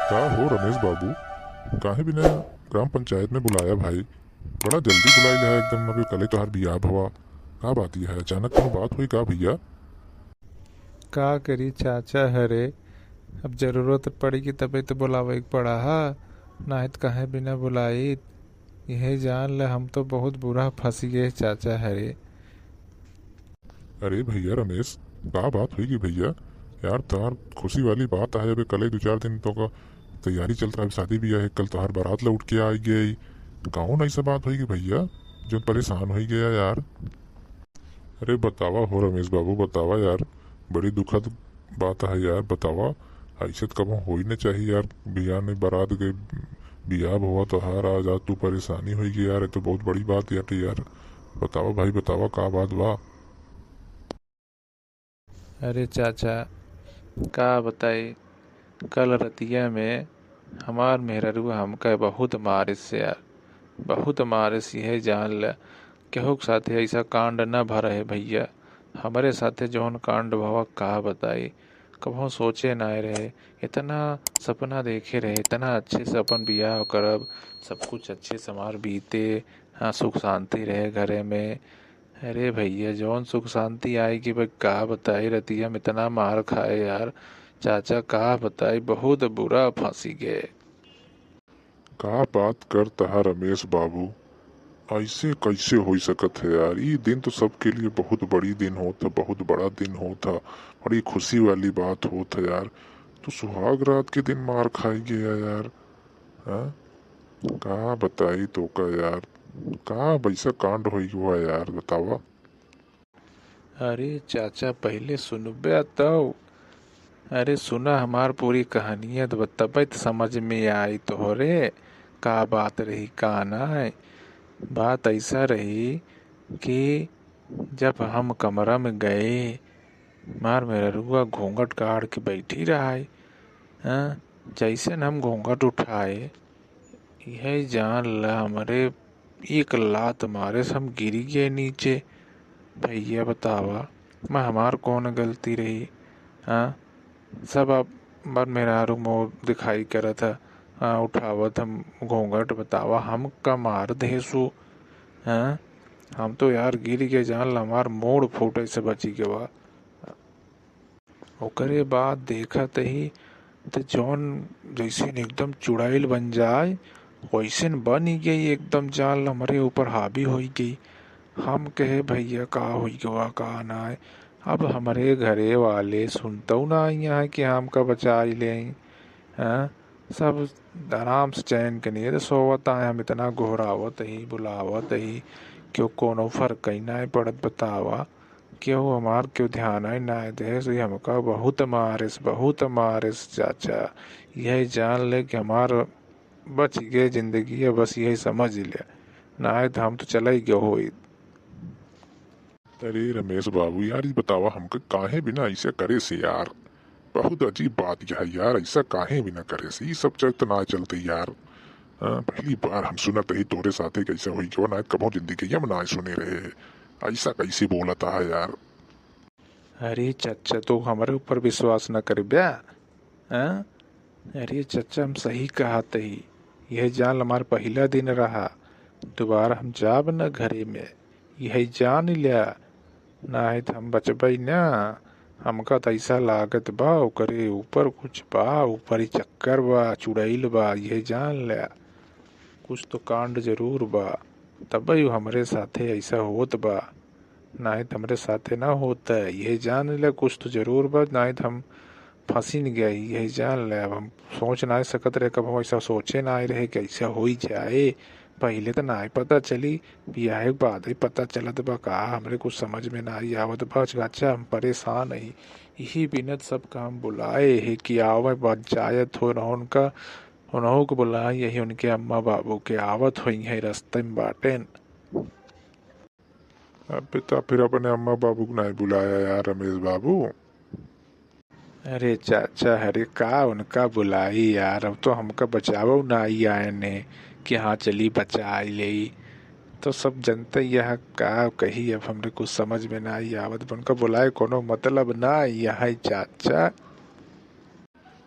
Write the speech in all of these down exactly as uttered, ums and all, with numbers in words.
का हो रमेश बाबू, काहे बिना ग्राम पंचायत में बुलाया भाई? बड़ा जल्दी बुलाइल है एकदम, अबे कले तोहार बियाह भवा। का बात यह है, अचानक कोनो बात हुई का भैया? का करी चाचा हरे, अब जरूरत पड़ी कि तबे तो बुलावे के पड़ा हा, नाहीं त काहे बिना बुलाइत। यही जान ले, हम तो बहुत बुरा फंसी गए चाचा हरे। अरे भैया रमेश, का बात होई गी भैया? यार, तोहार खुशी वाली बात है, अबे कल ही दो चार दिन तोका तैयारी चलत रहा, शादी ब्याह है, कल तोहार बारात लौट के आई गई। कौन ऐसा बात होई गी भैया, जो परेशान होई गया यार? अरे बतावा हो रमेश बाबू, बतावा यार, बड़ी दुखद बात है यार, बतावा। ऐसे तो कबो होई न चाहिए यार, बियाह में बारात गए, बियाह हुआ तोहार, आज, आज तू परेशानी होई गई यार, ये तो बहुत बड़ी बात यार, यार। बतावा भाई, बतावा का बात बा? अरे चाचा, का बताई, कल रतिया में हमार मेहररुआ हमका बहुत मारिस यार, बहुत मारिस, यह जान ल। केहू के साथे ऐसा कांड न भा रहे भैया, हमरे साथे जौन कांड भवा का बताई, कबहूँ सोचे नाय रहे। इतना सपना देखे रहे, इतना अच्छे से अपन बियाह करब, सब कुछ अच्छे से हमार बीते, हाँ, सुख शांति रहे घरे में। अरे भैया, जौन सुख शांति आई कि भाई का बताई, रतिया में इतना मार खाए यार, चाचा का बताई, बहुत बुरा फंसी गए। का बात करत हा रमेश बाबू, ऐसे कैसे हो सकत है यार? ई दिन तो सबके लिए बहुत बड़ी दिन होत है, बहुत बड़ा दिन होत है, बड़ी खुशी वाली बात होत है यार। तू सुहाग रात के दिन मार खाई गया यार, हाँ? का बताई तोका यार, का वैसा कांड होई हुआ यार, बतावा। अरे चाचा, पहिले सुनबे तब। अरे सुना हमार पूरी कहानिया, तो तबे तो समझ में आई तोहरे, का बात रही, का नाय। बात ऐसा रही कि जब हम कमरा में गए, मार मेहरुआ घूंघट काढ़ के बैठी रहा है। हाँ, जैसे न हम घूंघट उठाए, यही जान ला हमरे एक लात मारे से हम गिरी गए नीचे। भैया बतावा, मैं हमार कौन गलती रही? हाँ, सब आप हमार मेहरारू मोर दिखाई करत है। हाँ, उठावत हम घूंघट, बतावा हम का मार देसु? हाँ, हम तो यार गिर गए, जान ला हमार मूड़ फूटे से बची गवा। ओकरे बाद देखत ही त जौन जैसे एकदम चुड़ैल बन जाए, वैसन बन ही गई एकदम, जान ला हमरे ऊपर हावी होई गई। हम कहे, "भैया, का होई गवा, का नाय?" अब हमरे घरे वाले सुनतौ ना यहाँ कि हमका बचाई ले। हाँ, सब आराम से चैन के नींद सोवत आए। हम इतना गोहरावत ही, बुलावत ही, क्यों कोनो फर्क ही नाय पड़त, बतावा। केहू हमार केहू ध्यान ही नाय देस, ई हमका बहुत मारिस, बहुत मारिस चाचा। यही जान ले कि हमार बच गए जिंदगी, बस यही समझ ले, नाय तो हम तो चला ही गयो होइत। अरे रमेश बाबू यार, ई बतावा हमका काहे बिना ऐसा करे से यार? बहुत अजीब बात यह है यार, ऐसा काहे बिना करे से? ई सब चरित्र ना चलते यार। हाँ, पहली बार हम सुनत ही तोरे साथे कैसा होई गवा, ना कबो जिंदगी में ना सुने रहे। ऐसा कैसे बोलत है यार? अरे चच्चा, तू हमरे ऊपर विश्वास न करब्या? हाँ? अरे चच्चा, हम सही कहत ही। यह जान ल हमार पहिला दिन रहा, दोबारा हम जाब न घरे में, यह जान ल्या, नाहीं त हम बचबै न। हमका त ऐसा लागत बा ओकरे ऊपर कुछ बा, ऊपरी चक्कर बा, चुड़ैल बा, यह जान ल्या। कुछ तो कांड जरूर बा, तबै उ हमरे साथे ऐसा होत बा। नाहीं त हमरे साथे ना होत, यह जान ले कुछ तो जरूर बा, नाहीं त हम फंसी न गए, यह जान ले। अब हम सोच ना सकत रहे, कब हम ऐसा सोचे ना रहे कि ऐसा होई जाए। पहिले त ना पता चली, बियाह के बाद ही पता चलत बा का, हमरे कुछ समझ में ना आवत बा। अच्छा, हम परेशान ही, यही बिनत सबका हम बुलाए है कि आवे पंचायत हो न उनका, उनहू के बुलाए, यही उनके अम्मा बाबू के आवत होई है, रस्ते में बाटेन। अबे तो फिर अपने अम्मा बाबू को नहीं बुलाया यार रमेश बाबू। अरे चाचा, अरे का उनका बुलाई यार, अब तो हमका बचावो ना आई आए ने कि हाँ चली बचाई ले। तो सब जनते यह का कही, अब हमरे कुछ समझ में ना आई आवत, उनका बुलाए कोनो मतलब ना आई है चाचा।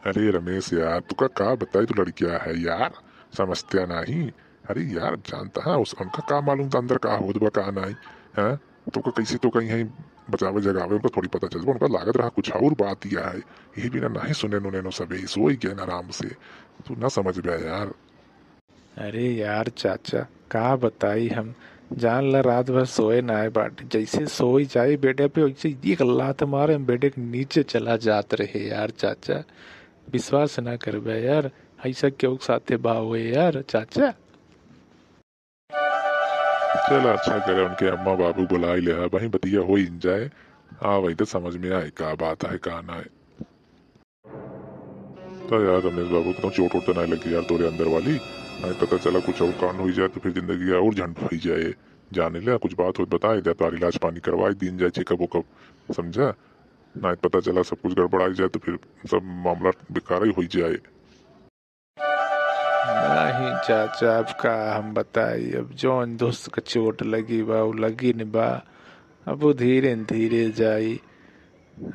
अरे रमेश यार, तुका का बताई, तू लड़किया है यार, समझत्या नहीं। अरे यार, जानता है उस, उनका का मालूम था अंदर का होत बा का नहीं, हैं? तुका कैसे तो कहीं है बचावे जगावे, उनका थोड़ी पता चलबा, उनका लागत रहा कुछ और बात दिया है। यही बिना नहीं सुने नुने नो सबे, सोई गए न आराम से। तू ना समझ बे यार। अरे यार चाचा, का बताई हम, जान ला रात भर सोए नाय बाटे, जैसे सोई जाई बेडे पे वैसे एक लात मारे हम बेडे के नीचे चला जात रहे यार चाचा, विश्वास ना करबे यार, ऐसा केहू के साथे बा होए यार चाचा। चला अच्छा करे उनके अम्मा बाबू बुलाई ले, वहीं बतिया हो ही जाए, आ वही तो समझ में आए का बात है का ना है। तो यार रमेश बाबू, तो चोट वोट तो नहीं लगी यार तोरे अंदर वाली? नहीं पता चला कुछ और कांड हो जाए तो फिर जिंदगी और झंड हो जाए। जाने ले कुछ बात हो बताए दे, तार इलाज पानी करवाई दीन जाए, चेकअप वेकअप, समझा? नहीं पता चला सब कुछ गड़बड़ाई जाए तो फिर सब मामला बेकार ही हो जाए। नहीं चाचा, अब का हम बताई, अब जौन दोस्त का चोट लगी बा, उ लगी न बा, अब वो धीरे न धीरे जाई।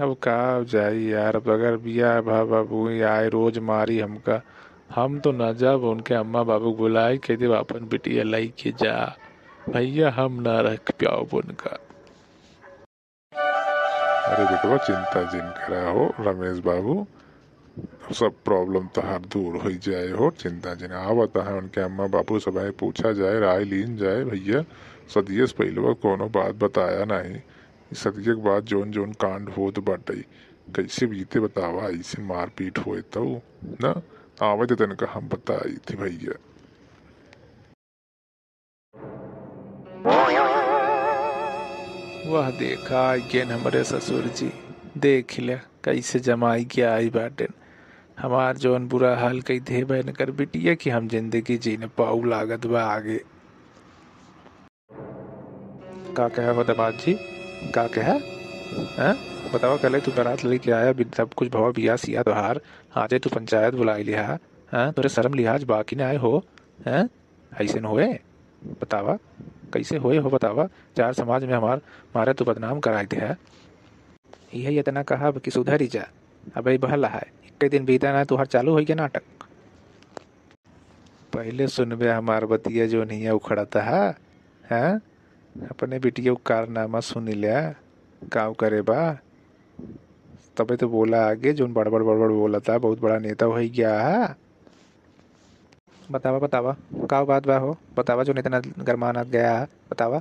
अब का जाई यार, अब अगर बियाह भा बाबू आए रोज मारी हमका, हम तो ना जाब, उनके अम्मा बाबू के बुलाई, कह देब अपन बिटिया लई के जा, भैया हम ना रख पाओ उनका। अरे बेटवा, चिंता जिन करा हो रमेश बाबू, सब प्रॉब्लम तहार दूर हो जाए हो, चिंता जिन। आवत है उनके अम्मा बाबू सब है, पूछा जाए, राय लीन जाए। भैया, सदिये से पहलवा कोनो बात बताया नहीं, ई सदिये के बाद जौन जौन कांड होत बाटे, कैसे बीते बतावा, ऐसे मारपीट होए तो ना आवे तो तनका हम बताई थी भैया। वह देखा, आइगेन हमरे ससुर जी। देख ले, कैसे जमाई के आई बाटेन। हमार जौन बुरा हाल कई दे बहन कर बिटिया कि हम जिंदगी जी न पाऊ लागत बा आगे। का कहा हो दामाद जी, का कहा? हैं? बतावा, कले तू बारात लेके आया, बिन सब कुछ भवा बिया सिया तोहार, आजे तू पंचायत बुलाई लिहा, हैं? तोरे शर्म लिहाज बाकी ना आए हो, हैं? ऐसे न होए, बतावा, कैसे होए हो बतावा? चार समाज में हमार मारे तू बदनाम कराई दे है। यही इतना कहब कि सुधरी जा, अब ई बहला है, इक्के दिन बीता ना तुहार चालू होई के नाटक। पहले सुनबे हमार बतिया जो नहिया उखड़ता है, हैं? अपने बिटिया के कारनामा सुन लिया, काव करे बा, तबे तो बोला आगे, जोन बड़बड़ बड़बड़ बोला था, बहुत बड़ा नेता हो गया है। बतावा, बतावा, का बात बा हो? बतावा, जोन इतना गरमानत गया है, बतावा,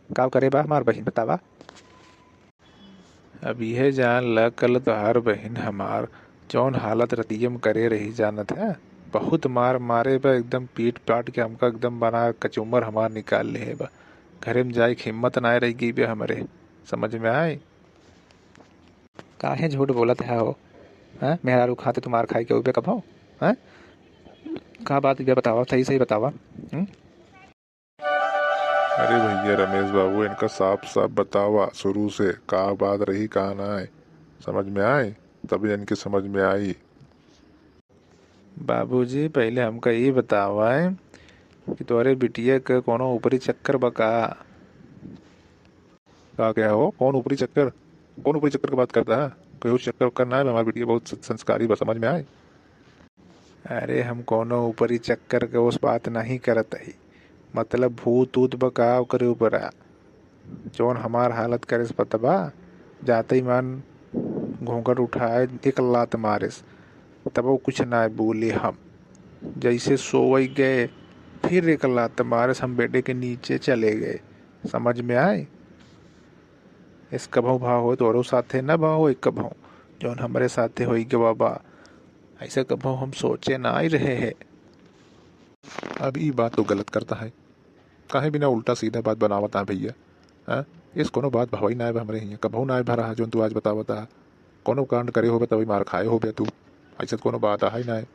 का करे बा हमार बहिन, बतावा। अब इहे जान ल, कल तोहार बहिन हमार जौन हालत रतिया में करे रही, जानत है, बहुत मार मारे बा, एकदम पीट पाट के हमका एकदम बना कचूमर हमार निकाल लेहे बा। घरे में जाए के हिम्मत नाय रह गई बे हमरे, समझ में आए? काहे झूठ बोलत है हो? हैं? मेहरारू खाते तू मार खाए के उबे कब हो? हैं? का बात बे बतावा, सही सही बतावा। हम्म? अरे भैया रमेश बाबू, इनका साफ साफ बतावा शुरू से, का बात रही, का ना आए, समझ में आए, तभी इनके समझ में आई। बाबूजी, पहले हमका ई बतावा कि तोरे बिटिया के कोनो ऊपरी चक्कर बा का? का क्या हो? कौन ऊपरी चक्कर? कौन ऊपरी चक्कर की बात करता है? कोई चक्कर वक्कर ना है, हमारी बिटिया बहुत संस्कारी बा, समझ में आए। अरे, हम कोनो ऊपरी चक्कर के उस बात नहीं करत हई, मतलब भूत ऊत बा का ओकरे ऊपर आ? जौन हमार हालत करे से पता बा, जाते ही मान घूंघट उठाए एक लात मारिस, तब वो कुछ ना बोले। हम जैसे सोवई गए, फिर एक लात मारिस, हम बेडे के नीचे चले गए। समझ में आए? इस कभौ भाव हो तोरो साथे न भाव हो एक कभौ, जौन हमरे साथे होई गवा बा। ऐसा कभौ हम सोचे ना आई रहे हैं। अब ई बात तो गलत करता है, काहे बिना उल्टा सीधा बात बनावत है भैया? हाँ, इस कोनो बात भवई ना है हमरे हियाँ, कभौ ना है भरा है जौन तू आज बतावत है। कोनो कांड करे होबे तभी मार खाए होबे तू, ऐसा कोनो बात है ना है।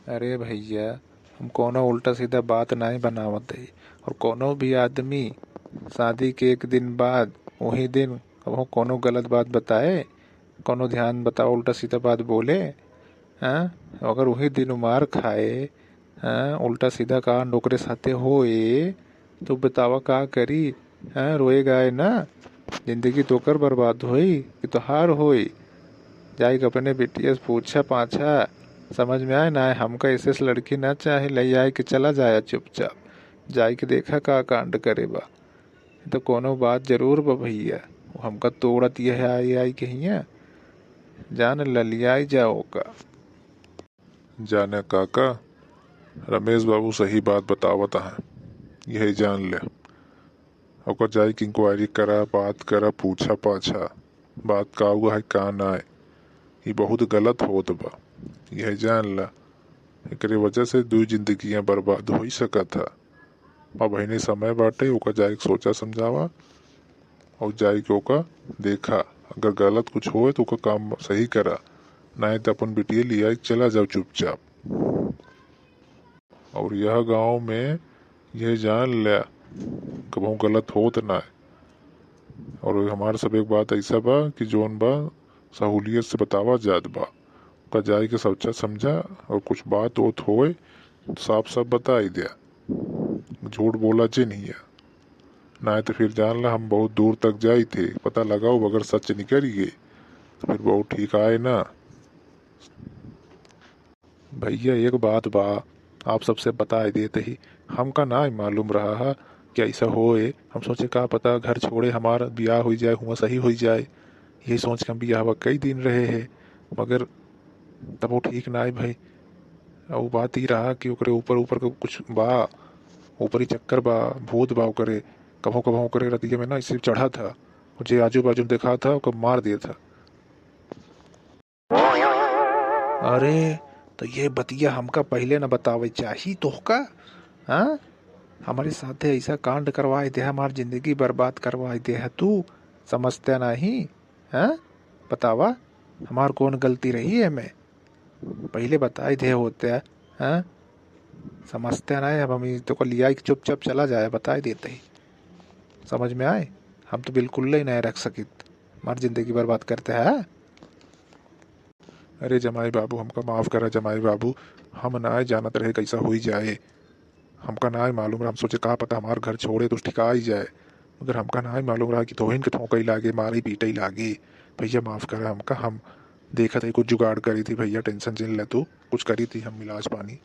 अरे भैया, हम कोनो उल्टा सीधा बात नाहीं बनावत हई। और कोनो भी आदमी शादी के एक दिन बाद, वही दिन कबहूँ कोनो गलत बात बताए, कोनो ध्यान बताओ, उल्टा सीधा बात बोले, हाँ? अगर वही दिन उ मार खाए, हाँ, उल्टा सीधा कांड ओकरे साथे होए, तो बतावा का करी? हैं, रोए गाए ना, जिंदगी तो ओकर बर्बाद होई कि तोहार होई? जाइके अपने बिटिया से पूछा पाछा, समझ में आए ना आए, हमका ऐसे ऐसे लड़की ना चाहे, लइ आइके चला जाया चुपचाप। जाइके देखा का कांड करे बा। ये तो कोनो बात जरूर बा भइया, वो हमका तोड़त यह आई आई के हियाँ। जान ललियाई जाओ का। जाने काका, रमेश बाबू सही बात बतावत हैं, यही जान ले। ओकर जाइके इंक्वायरी करा, बात करा, पूछा पाछा, बात का हुआ है का ना है, ये बहुत गलत होत बा, यही जान ला। एकरे वजह से दुई जिंदगियां बर्बाद हो ही सकत है। अब अहिने समय बाटे, ओकर जाइके सोचा समझावा और जाइके ओका देखा, अगर गलत कुछ होए तो ओका काम सही करा, नाहीं तो अपन बिटिया लिया चला जाओ चुपचाप। और यह गांव में यह जान ले, कबहूँ गलत होत ना है। और हमार सब एक बात ऐसा बा कि जौन बा सहूलियत से बतावा जात बा, ओका जाइके सोचा समझा और कुछ बात होत होए तो साफ साफ बताई द्या, झूठ बोला जे नहीं है, नाहीं तो फिर जान ला हम बहुत दूर तक जाई थे, पता लगाओ अगर सच निकल गए तो फिर बहुत ठीक आए ना। भइया एक बात बा, आप सबसे बताए देत ही, हमका ना मालूम रहा है कि ऐसा होए। हम सोचे का पता घर छोड़े हमार बियाह होइ जाए, हुआ सही होइ जाए, यही सोच के हम बियाह कई दिन रहे है, मगर तब वो ठीक ना आए भाई। और बात ही रहा कि ओकरे ऊपर ऊपर के कुछ बा, ऊपरी चक्कर बा, भूत बा ओकरे, कभो कभो ओकरे रतिया में ना इसे चढ़ा था, जे आजू बाजू में देखा था ओकर मार दिया था। अरे, तो ये बतिया हमका पहिले न बतावे चाही तोहका, हाँ? हमरे साथे ऐसा कांड करवाए दे, हमार जिंदगी बर्बाद करवाए दे है तू, समझते नहीं, हाँ? बतावा, हमार कौन गलती रही है में? पहिले बताए दे होते, हाँ? समझते नहीं, अब हम ई तोका लिया के चुपचाप चला जाए, बताए देते ही। समझ में आए? हम तो बिल्कुल ही नहीं रख सकित, हमार जिंदगी बर्बाद करते हैं। अरे जमाई बाबू, हमका माफ करा जमाई बाबू, हम ना जानत रहे कैसा होई जाए, हमका ना मालूम रहा, हम सोचे का पता हमार घर छोड़े तो ठिका ही जाए, मगर हमका ना मालूम रहा कि तोहिन के ठोकई लागे, मारे पीटई लागे। भइया माफ करा हमका, हम देखत ही कुछ जुगाड़ करी थी भइया, tension जिन ले तू, कुछ करी थी हम इलाज पानी।